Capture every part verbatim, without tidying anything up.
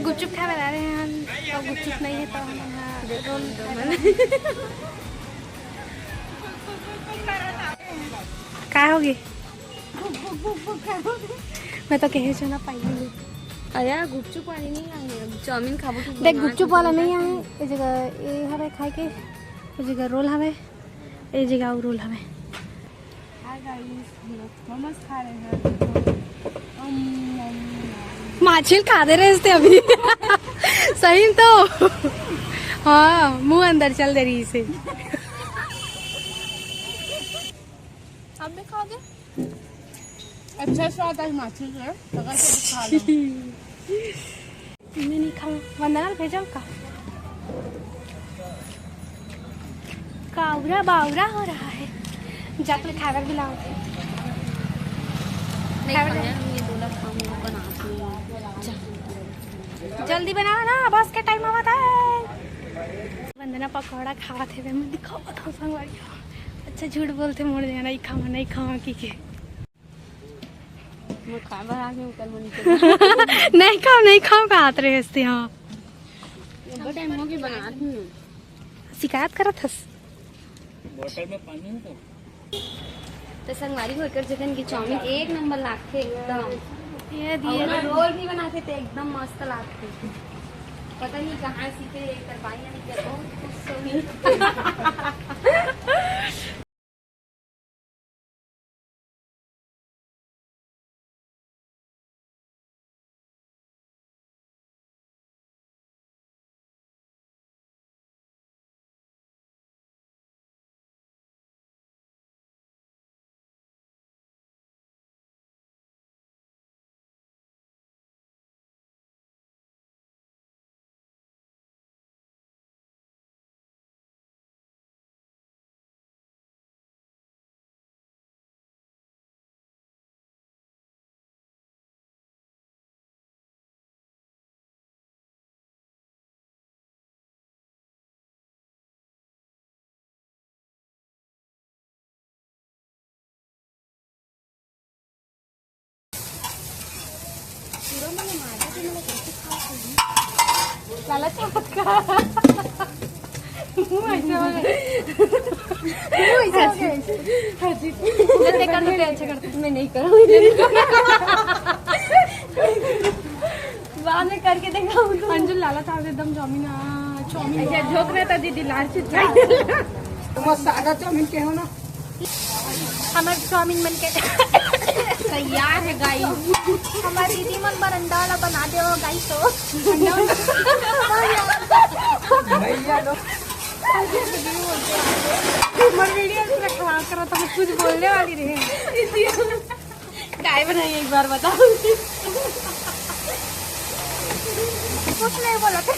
गुपचुप खाए बर आ रहे हैं हम, तो गुपचुप नहीं है तो हम यहाँ रोल का होगी? मैं तो कहे जो ना पाई। अरे, गुपचुप वाली नहीं आई है, चाउमीन खाबो की देख, गुपचुप वाला नहीं आए। ये जगह ये हवे खाए के, ये जगह रोल हवे, ये जगह और रोल हवे। हाय गाइस, हम लोग मोमोज खा रहे हैं। अम, अम, अम। माछिल खा दे रहे थे अभी। सही में तो। हाँ, मुंह अंदर चल दे रही से। आप भी खाओगे? अच्छा स्वाद है माछिल का, अगर से खा लो। मैं नहीं खाऊँ। वंदना ल भेजो का? कावरा बावरा हो रहा है। जाके खाए बर बुलाओ। नहीं खाए बर खाया, ये बोला था, मैं बनाती हूँ। जल्दी बनाओ ना, बस के टाइम आवत है। वंदना पकौड़ा खावत हे, मैं दिखावत हूँ संगवारी। अच्छा झूठ बोलथे, मोर जगह नहीं खावा, नहीं खावा की के। मैं खाए बर आ गई हूँ, कल मनी के। नहीं खाओ, नहीं खाओ, का हाथ रहे हंसते, हाँ। बहुत टाइम हो गया बना रही हूँ। शिकायत करत हस। बोतल में पानी है तो? तो संगवारी हो, एकर जगन की चाउमीन एक नंबर लागथे एकदम। ये दिए और ना। रोल भी बनाथे तो एकदम मस्त लागथे। पता नहीं कहाँ सीखे ये एकर बाई, नहीं क्या बहुत कुछ सुनी। लाला चाहत का। मुंह ऐसे हो गया। मुंह ऐसे हो गया। हाँ जी। जल्दी कर दो, अच्छा करते। मैं नहीं करूँगी। बाद में करके देखा हूँ तो। अंजुल लाला चाहत एकदम चाउमीन, हाँ, चाउमीन। अच्छा, झोंक रहे था दीदी, लाल चीज। मसाला चाउमीन के हो ना? हमार चाउमीन मन के तैयार है गाइस। हमार दीदी मन बर अंडा वाला बना दे हो गाइस। तो भैया लोग। हमार वीडियो पूरा खराब करा था, मैं कुछ बोलने वाली नहीं। काय बनाई एक बार बताओ। कुछ नहीं बोला था।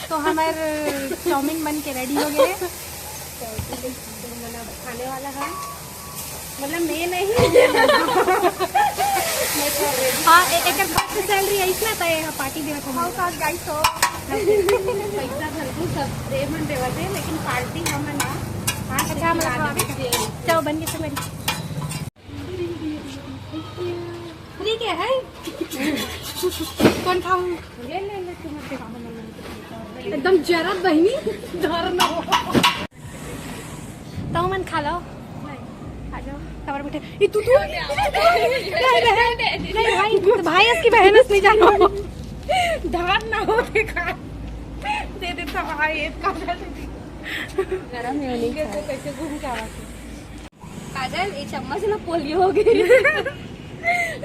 तो हमार चाउमीन बन के रेडी हो गए। मतलब खाने वाला है, मतलब मैं नहीं। हाँ, ए-, एकर फर्स्ट सैलरी है इसमें, तो ये पार्टी देवत हम। हाँ, साथ गाइस हो। पैसा घर को सब दे मन देवत है, लेकिन पार्टी हम है ना। हाँ, अच्छा, हम खिला देंगे। चलो, बन गए सब। फ्री के है? कौन खाऊ? ले, ले, ले, तुम मत खाओ, मम्मी। एकदम जरत बहिनी, धर ना। तो मन खा लो। आ जाओ, कवर बैठे। ये तू, तू। नहीं, बहन। नहीं, भाई, तो भाई, इसकी बहन, इसने जानो। धार ना हो के खा। दे देता भाई, एक कवर। गरम है, नहीं खाया। कैसे घूम के आवा तू? काजल, ये चम्मच ना पोलियो हो गई।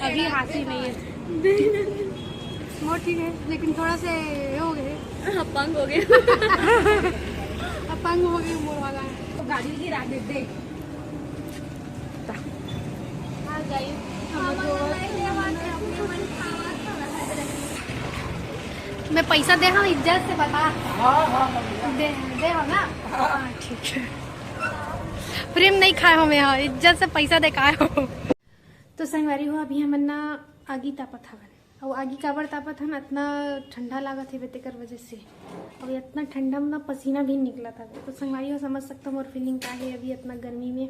अभी हाथ ही नहीं है। मोर ठीक है, लेकिन थोड़ा से ये हो गए। अपंग हो गए। अपंग हो गए मोर वाला। तो गाड़ी गिरा दे, देख। हाँ, guys, हम लोग मैं पैसा दे हव, इज्जत से बता। हाँ, हाँ, हाँ। दे, दे हव ना? हाँ। हाँ, ठीक है। प्रेम नहीं खाए हव मैं, हाँ, इज्जत से पैसा दे खाए हव। तो संगवारी हो, अभी हमन ना आगी तापत हवन। अउ आगी काबर तापत हन, अतना ठंडा लागत हे तेकर वजह से। अउ अतना ठंडा में ना पसीना भी निकलत हवे। तो संगवारी हो, समझ सकता मोर feeling का हे अभी अतना गर्मी में।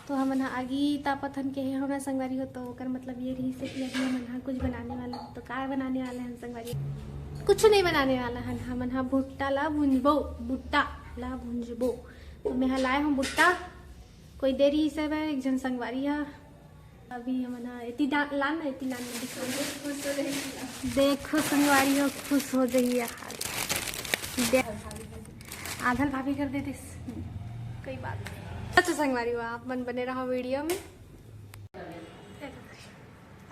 तो हमन ह आगी तापत हन कहे हो ना संगवारी हो, तो ओकर मतलब ये रहिस हे कि अभी हमन ह कुछ बनाने वाला हन। तो का बनाने वाला हन संगवारी? कुछ नहीं बनाने वाला हन, हमन ह भुट्टा ला भुंजबो, भुट्टा ला भुंजबो। तो मैं ह लाए हूँ भुट्टा, कोई दे रहिस हे एक झन संगवारी ह। अभी हमन ह एती डा-, लान ना, एती लान ना, दिखा। देखो संगवारी हो, खुश हो जाइए यार। दे-, आधल भाभी कर दे दिस। कोई बात नहीं। अच्छा संगवारी हो, आप मन बने रहो video में।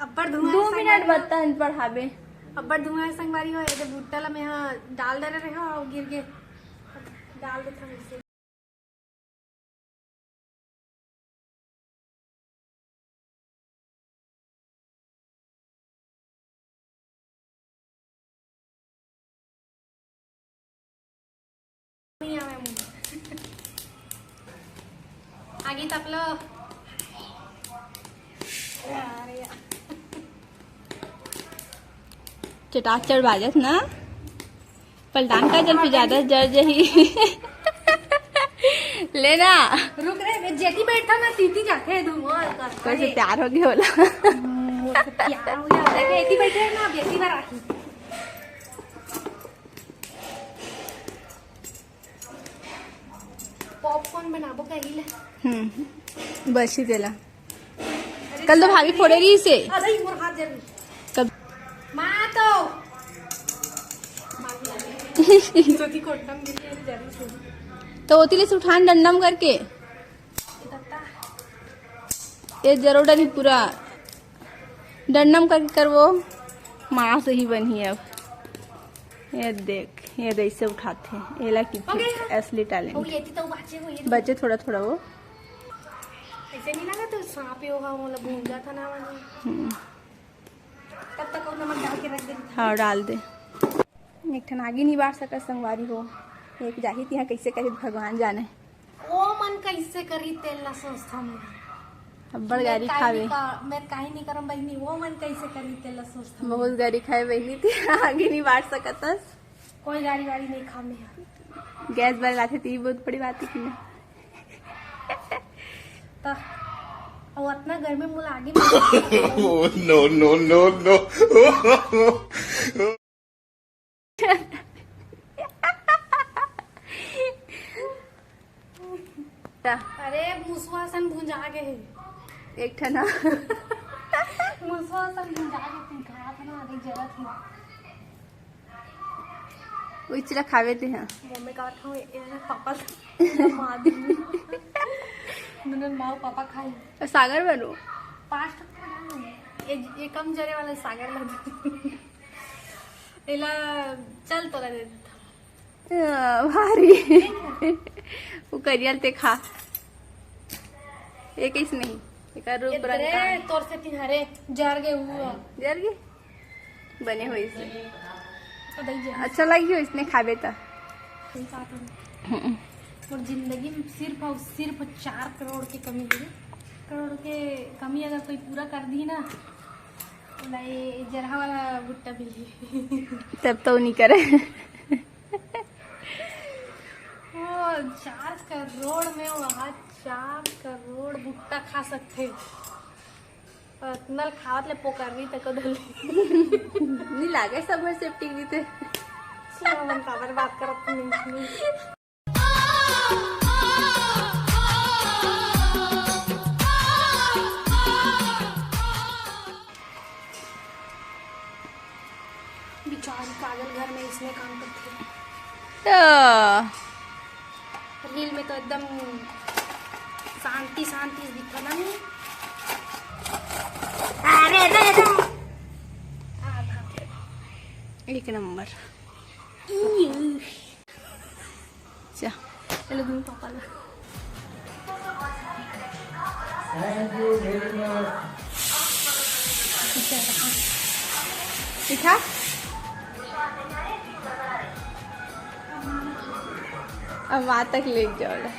अब्बड़ धुआं दो है मिनट संगवारी हो। बता, पढ़ाबे। अब्बड़ धुआं है संगवारी हो, ये दे भुट्टा ला मैं यहाँ डाल डरे रहे हो और गिर गए। डाल देता हूँ इसे। नहीं आवे मुंह। आगे तपलो। अरे यार। चटाचट बाजत ना। पलटान का जल पी ज्यादा जर जही। ले ना। रुक रे, मैं जेती बैठा ना, तीती जाके धुआं कर। कैसे अरे। प्यार हो गया होला? हम्म, वो तो प्यार हो गया होला। मैं एती बैठे ना, अब एती बार आही। Popcorn बनाबो कही ले। हम्म, बस ही देला। कल तो भाभी फोड़े रहिस हे। अरे, मोर हाथ जल। कब? माँ तो। तो ती ले से उठान डंडम करके। ये जरो डरी पूरा डंडम करके करबो। माँ से ही बनही अब। ये देख, ये ऐसे उठाथे। एला किथे असली talent। बचे थोड़ा थोड़ा वो। ऐसे नहीं लगा तो सांप ही होगा, वो भून जाता ना वाला। हम्म। तब तक वो नमक डाल के रख दे। हाँ, डाल दे। एक ठन आगी नहीं बार सकत संगवारी हो। एक जाही तिहा कैसे कही भगवान जाने। वो मन कैसे करी तेल ला सोचता मैं। अब्बड़ गारी खावे। मैं काहे नहीं करम बहिनी, वो मन कैसे करी तेल ला सोचता मैं। बहुत गारी खाए बहिनी, ती आगी नहीं बार सकत हस। कोई गारी वारी नहीं खा मैं। गैस बर लाथे ती बहुत बड़ी बात है कि ना। तो वो अतना गर्मी मुला आगे में। Oh, no, no, no, no। अरे, मुसवा सन भुंजा गे हे। एक ठन ह। मुसवा सन भुंजा गे, तुम खात ना, देख जरा थी। वो इचला खावे ते हैं। मम्मी का खाऊं, ये पापा से। माँ दी। दोनों माँ पापा खाई। और सागर बनो। पाँच टक बना लो। ये, ये कम जरे वाला सागर ला दे। एला चल तोला दे देता। आ, भारी। वो करियल ते खा। ये कैसे नहीं? एकर रूप रंग का। तोर से तिहारे जर गे हुआ। जर गे? बने होइस। तो दई जा। अच्छा लगी हो इसने खाबे त। सही बात है। हम्म। और जिंदगी में सिर्फ और सिर्फ चार करोड़ की कमी है। करोड़ के कमी अगर कोई पूरा कर दी ना, तो ला ये जरहा वाला भुट्टा भी। तब तो नहीं करे। वो चार करोड़ में वहाँ चार करोड़ भुट्टा खा सकते। अतना ल खावत ले पोकरनी तक धली। नहीं लागे सब में सेफ्टी भी थे। सुनो, मन काबर बात करत नहीं। बेचारी काजल घर में इसने काम करती है। तो रील में तो एकदम शांति शांति दिखता ना। अरे रे रे। आ, बाप रे। एक नंबर। ई। जा। चलो, तुम पापा ला। Thank you very much। दिखा। अब माँ तक ले जाओ ला।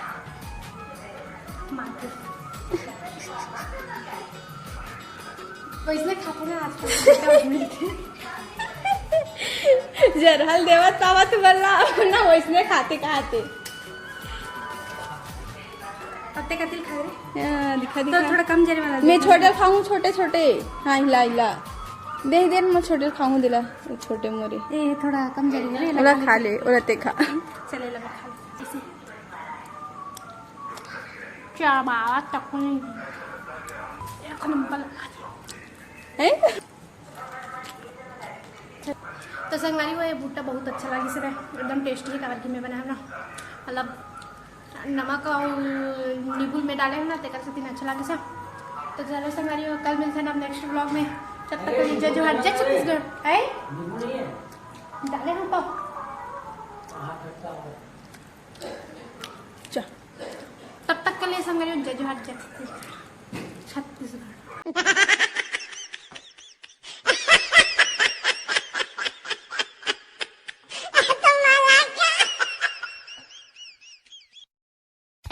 माँ तक। वैसने खाते ना आजकल। जरहल देवत पावत बल्ला ना, वैसने खाते खाते। पत्ते का तिल खा रहे? हाँ, दिखा, तो दिखा। थोड़ा कम जरे वाला मैं दे। छोटे खाऊं, छोटे छोटे। हाँ, हिला हिला। दे दे, मैं छोटे खाऊं दिला। वो छोटे मोरे। ए, थोड़ा कम जरे वाला ओला खा ले, ओला ते खा। चले लगा खा ले। इसे। क्या बात, टक्कर नहीं। एक नंबर। हैं? तो संगवारी हो, ये भुट्टा बहुत अच्छा लागिस हे, एकदम टेस्टी हे, काबर कि मैं बनाए ना, मतलब नमक और नींबू में डाले हंव ना, तेकर सेती अच्छा लागिस हे। तो चलो संगवारी हो, कल मिलते हैं अब नेक्स्ट व्लॉग में। तब तक के लिए जय जोहार, जय छत्तीसगढ़। है? डाले हम तो। चा। तब तक के लिए संगवारी हो, जय जोहार, जय छत्तीसगढ़।